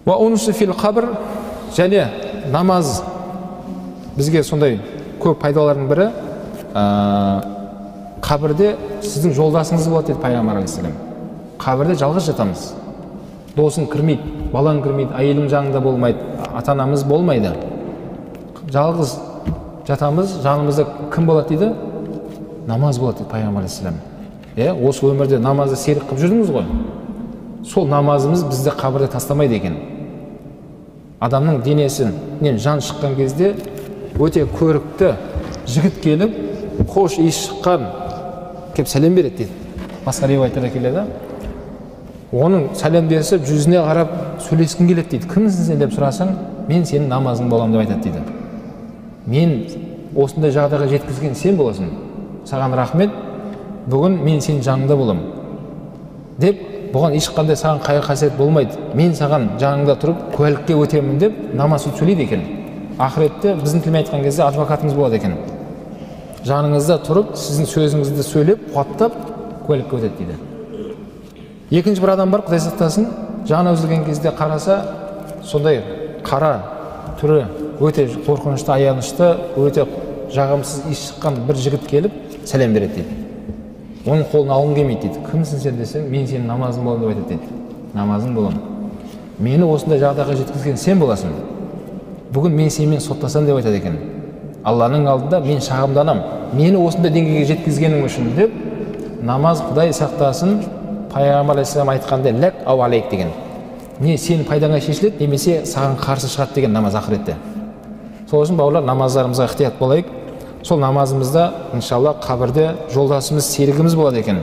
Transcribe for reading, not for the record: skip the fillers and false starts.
Фил қабр. Және намаз бізге сондай көп пайдалардың бірі, қабірде сіздің жолдасыңыз болады деді пайғамбар алейхиссалам. Қабірде жалғыз жатамыз, досың кірмейді, балаң кірмейді, әйелің жаныңда болмайды, ата анамыз болмайды, жалғыз жатамыз. Жанымызда кім болады дейді? Намаз болады дейді пайғамбар алейхиссалам. Иә, осы өмірде намазды серік қылып жүрдіңіз ғой, сол намазымыз бізді қабірде тастамайды екен. Адамның денесінен жан шыққан кезде өте көрікті жігіт келіп, хош иіс шыққан келіп сәлем береді дейді. Басқа риуаяттарда келеді, оның сәлемдесіп, жүзіне қарап сөйлескің келеді дейді. Кімсің сен деп сұрасаң, мен сенің намазың боламын деп айтады дейді. Мен осындай жағдайға жеткізген сен боласың, саған рахмет, бүгін мен сенің жаныңда боламын деп, бұған ешқандай саған қайғы қасірет болмайды, мен саған жаныңда тұрып куәлікке өтемін деп намаз сөйлейді екен. Ақыретте біздің тілмен айтқан кезде адвокатыңыз болады екен, жаныңызда тұрып, сіздің сөзіңізді сөйлеп, қуаттап куәлікке өтеді дейді. Екінші бір адам бар, құдай сақтасын, жаны үзілген кезде қараса, сондай қара түрі өте қорқынышты, аянышты, өте жағымсыз иіс шыққан бір жігіт келіп сәлем береді дейді. Оның қолын алғым келмейді дейді. Кімсің сен десем, мен сенің намазың боламын деп айтады дейді. Намазың боламын, мені осындай жағдайға жеткізген сен боласың, бүгін мен сенімен соттасам деп айтады екен. Алланың алдында мен шағымданамын, мені осындай деңгейге жеткізгенің үшін деп. Намаз, құдай сақтасын, пайғамбар алейхиссалам айтқандай, ләк ау алейк деген, не сенің пайдаңа шешіледі, немесе саған қарсы шығады деген намаз ақыретте. Сол үшін, бауырлар, намаздарымызға ықтият болайық. Сол намазымызда, иншалла, қабірде жолдасымыз, серігіміз болады екен.